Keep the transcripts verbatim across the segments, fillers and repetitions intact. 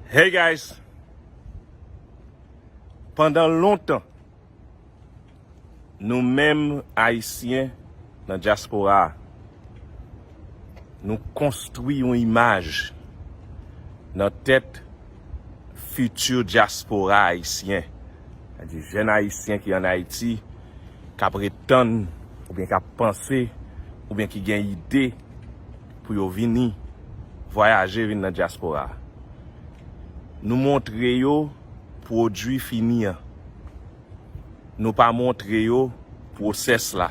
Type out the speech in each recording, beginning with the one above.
Hey guys! Pandan lontan, nou menm Ayisyen nan dyaspora a, nou konstwi yon imaj nan tèt fiti dyaspora ayisyen, sètadi jèn ayisyen ki ann Ayiti, k ap ret tann, oubyen k ap panse, oubyen ki gen ide pou yo vini vwayaje vin nan dyaspora a. Nou montre yo pwodui fini an. Nou pa montre yo pwosès la.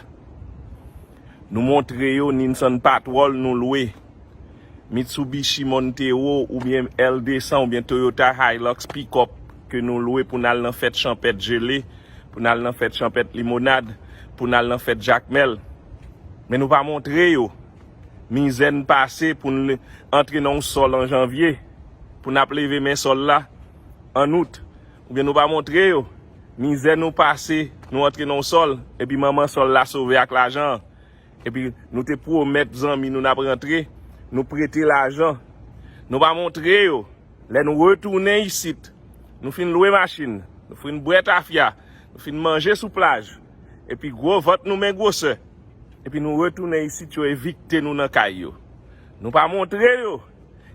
Nou montre yo Nissan Patrol nou lwe, Mitsubishi Montero oubyen L de san oubyen Toyota Hilux pikòp ke nou lwe pou n al nan fèt chanpèt Jele, pou n al nan fèt chanpèt Limonad, pou n al nan fèt Jakmèl. Men nou pa montre yo mizè n pase pou n antre nan yon sòl an janvye, pou n ap leve men sòl la an out. Oubyen nou pa montre yo mizè nou pase, nou antre nan yon sòl, epi manman sòl la sove ak lajan an. Epi nou te pwomèt zanmi nou n ap rantre, nou prete lajan. Nou pa montre yo lè nou retounen isit, nou fin lwe machin, nou fin bwè tafya, nou fin manje sou plaj, epi gwo vant nou men gwosè, epi nou retounen isit, yo evikte nou nan kay yo. Nou pa montre yo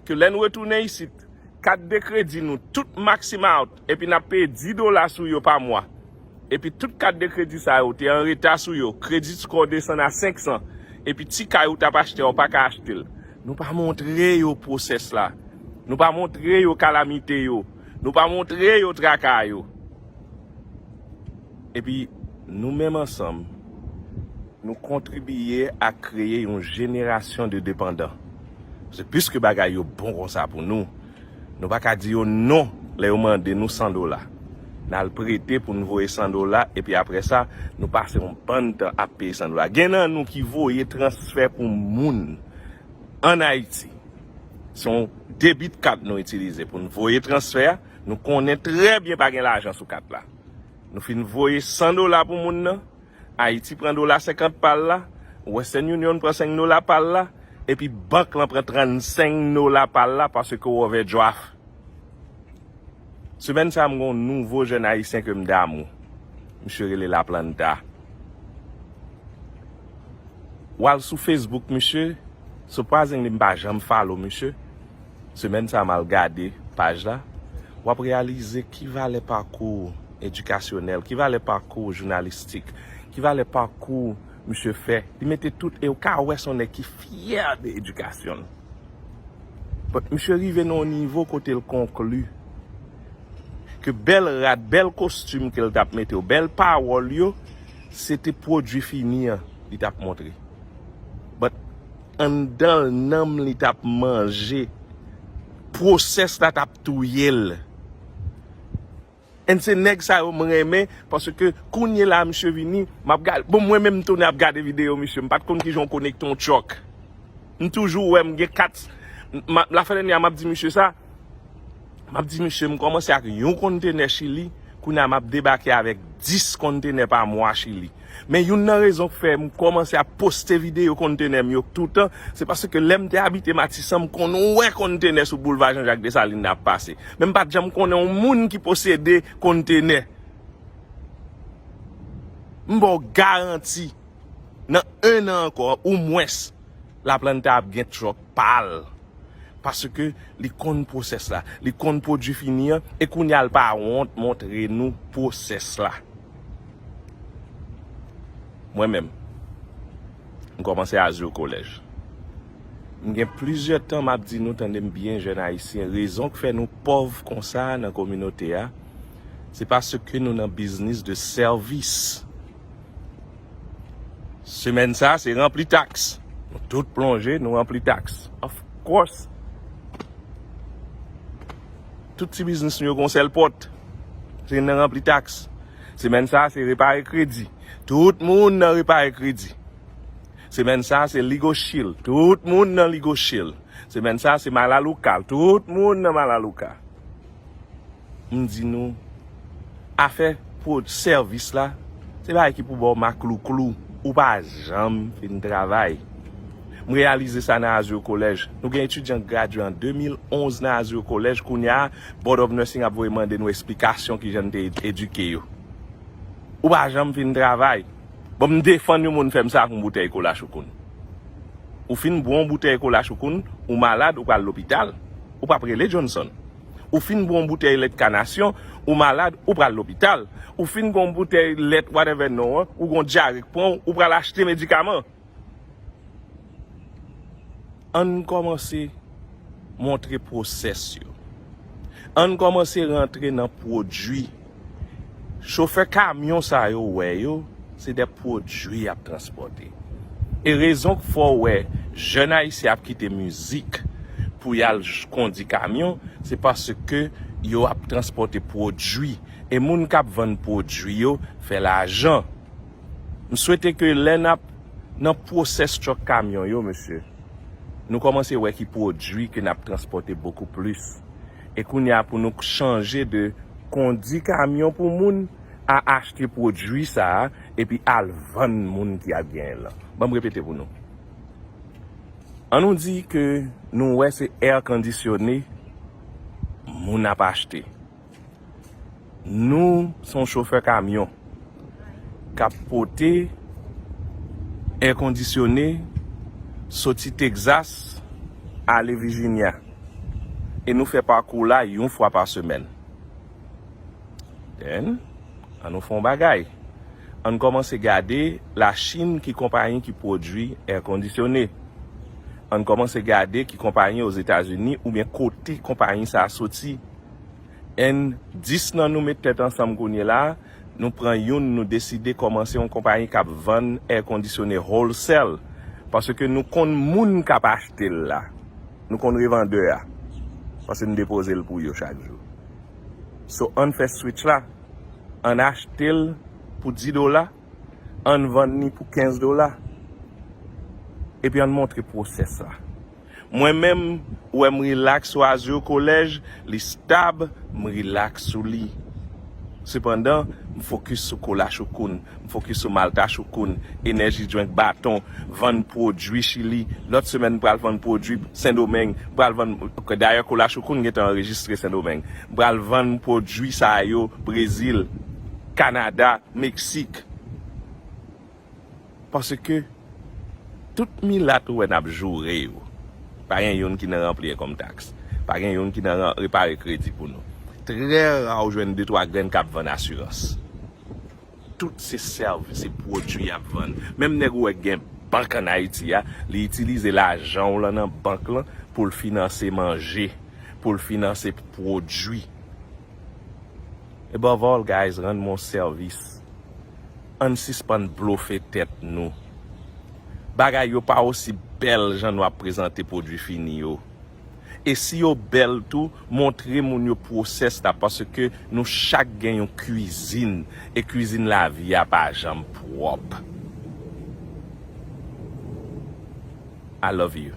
ke lè n retounen isit, kat de kredi nou tout maximum out, epi n ap peye dis dola sou yo pa mwa. Epi tout kat de kredi sa yo te an reta sou yo, credit score desann a senk san, epi ti kay ou t ap achte a, ou pa ka achte l. Nou pa montre yo pwosès la. Nou pa montre yo kalamite yo. Nou pa montre yo traka yo. Epi nou menm ansanm, nou kontribiye a kreye yon jenerasyon de depandan. Paske piske bagay yo bon konsa pou nou, nou pa ka di yo non lè yo mande nou san dola. N al prete pou n voye san dola, epi apre sa, nou pase yon bann tan ap peye san dola. Gen nan nou ki voye transfè pou moun ann Ayiti. Se yon debit kat nou itilize pou n voye transfè a. Nou konnen trè byen pa gen lajan sou kat la. Nou fin voye san dola pou moun nan, Ayiti pran dola senkant pa l la, Western Union pran senk dola pa l la, epi bank lan pran trannsenk dola pa l la paske w overdraft. Semèn sa a, m gen yon nouvo jèn ayisyen ke m damou. Misye rele Laplanta. W al sou Facebook misye, surprisingly, m pa janm follow misye. Semèn sa a, m al gade paj la, w ap reyalize ki valè pakou edikasyonèl, ki valè pakou jounalistik, ki valè pakou misye fè. Li mete tout, e w ka wè se yon nèg ki fyè de edikasyon l. But misye rive nan yon nivo kote l konkli ke bèl rad, bèl kostim ke l t ap mete yo, bèl pawòl yo, se te pwodui fini an li t ap montre. But anndan l, nanm li t ap manje. Pwosès la t ap touye l. And se nèg sa yo m renmen, paske kounye la misye vini, m ap gade, bon, mwen menm m tounen ap gade videyo misye, m pa t konn kijan w konekte yon truck. M toujou wè m gen kat, m, m, lafè dènye a m ap di misye sa, m ap di misye m kòmanse ak yon kontenè Chili, kounye a m ap debake avèk dis kontenè pa mwa Chili. Men youn nan rezon k fè m kòmanse ap poste videyo kontenè m yo toutan, se paske lè m te abite Matisan, m konn wè kontenè sou boulva Jean Jacques Dessalines ap pase. Men m pa t janm konnen yon moun ki posede kontenè. M ba w garanti, nan en an ankò, ou mwens, Laplanta ap gen truck pa l. Paske li konn pwosès la, li konn pwodui fini an, e kounye a l pa wont montre nou pwosès la. Mwen menm, m kòmanse Azur College. M gen plizyè tan m ap di nou, tande m byen, jèn ayisyen, rezon k fè nou pòv konsa nan kominote a, se paske nou nan biznis de sèvis. Semèn sa, se ranpli taks. Nou tout plonje, nou ranpli taks. Of course. Tout ti biznis nou yo gon sèl pòt. Se nan ranpli taks. Semèn sa, se repare kredi. Tout moun nan repare kredi. Semèn sa, se Legal Shield. Tout moun nan Legal Shield. Semèn sa, se Melaleuca. Tout moun nan Melaleuca. M di nou, afè pou sèvis la, se bagay ki pou ba w maklouklou. Ou pa janm fin travay. M reyalize sa nan Azur College. Nou gen etidyan k gradye an de mil onz nan Azur College, kounye a, Board of Nursing ap voye mande nou esplikasyon kijan n te ed- edike yo. Ou pa janm fin travay. Bon, m defann yon moun fè m sa ak yon boutèy kola choukoun. Ou fin bwè yon boutèy kola choukoun, ou malad, ou pral lopital. Ou p ap rele Johnson. Ou fin bwè yon boutèy lèt kanasyon, ou malad, ou pral lopital. Ou fin bwè yon boutèy lèt whatever non an, ou gon dyare k pran w, ou pral achte medikaman. Ann kòmanse montre pwosès yo. Ann kòmanse rantre nan pwodui. Chofè kamyon sa yo wè yo, se de pwodui y ap transpòte. E rezon k fè w wè jèn ayisyen ap kite mizik pou y al j- kondi kamyon, se paske yo ap transpòte pwodui. E moun k ap vann pwodui yo fè lajan. M swete ke lè n ap nan pwosès tchòk kamyon yo, mesye, nou kòmanse wè ki pwodui ke n ap transpòte bokou plis. E kounye a pou nou chanje de kondi kamyon pou moun a achte pwodui sa a epi al vann moun ki ap genyen l lan. Ban m repete pou nou. An nou di ke nou wè se air conditionné moun ap achte. Nou se yon chofè kamyon k ap pote air conditionné soti Texas ale Virginia. E nou fè pakou la yon fwa pa semèn. Then, an nou fè yon bagay. Ann kòmanse gade Lachin ki konpayi ki pwodui air conditionné. Ann kòmanse gade ki konpayi Ozetazini oubyen kote konpayi sa a soti. And dis nan nou met tèt ansanm kounye la, nou pran youn, nou deside kòmanse yon konpayi k ap vann air conditionné wholesale. Paske nou konn moun k ap achte l la. Nou konn revandè a. Paske n depoze l pou yo chak jou. So, ann fè switch la. Ann achte l pou dis dola. Ann vann li pou kenz dola. Epi ann montre pwosès la. Mwen menm, ou wè m rilaks sou Azur College, li stab, m rilaks sou li. Sepandan, m fokis sou kola choukoun, m fokis sou malta choukoun, energy drink baton, vann pwodui Chili. Lòt semèn, m pral vann pwodui Sendomeng, m pral vann, dayè kola choukoun gentan anrejistre Sendomeng. M pral vann pwodui sa yo Brezil, Kanada, Meksik. Paske tout milat ou wè n ap joure yo, pa gen youn ki nan ranpli enkòm taks, pa gen youn ki nan ran- repare kredi pou nou. Trè ra ou jwenn de twa grenn k ap vann asirans. Tout se sèvi, se pwodui y ap vann. Menm nèg ou wè k gen bank ann Ayiti a, li itilize lajan w lan nan bank lan pou l finanse manje, pou l finanse pwodui. Above all, guys, rann mwen yon sèvis. Ann sispann blofe tèt nou. Bagay yo pa osi bèl jan nou ap prezante pwodui fini yo. E si yo bèl tou, montre moun yo pwosès la, paske nou chak gen yon kwizin, e kwizin lavi a pa janm pwòp. I love you.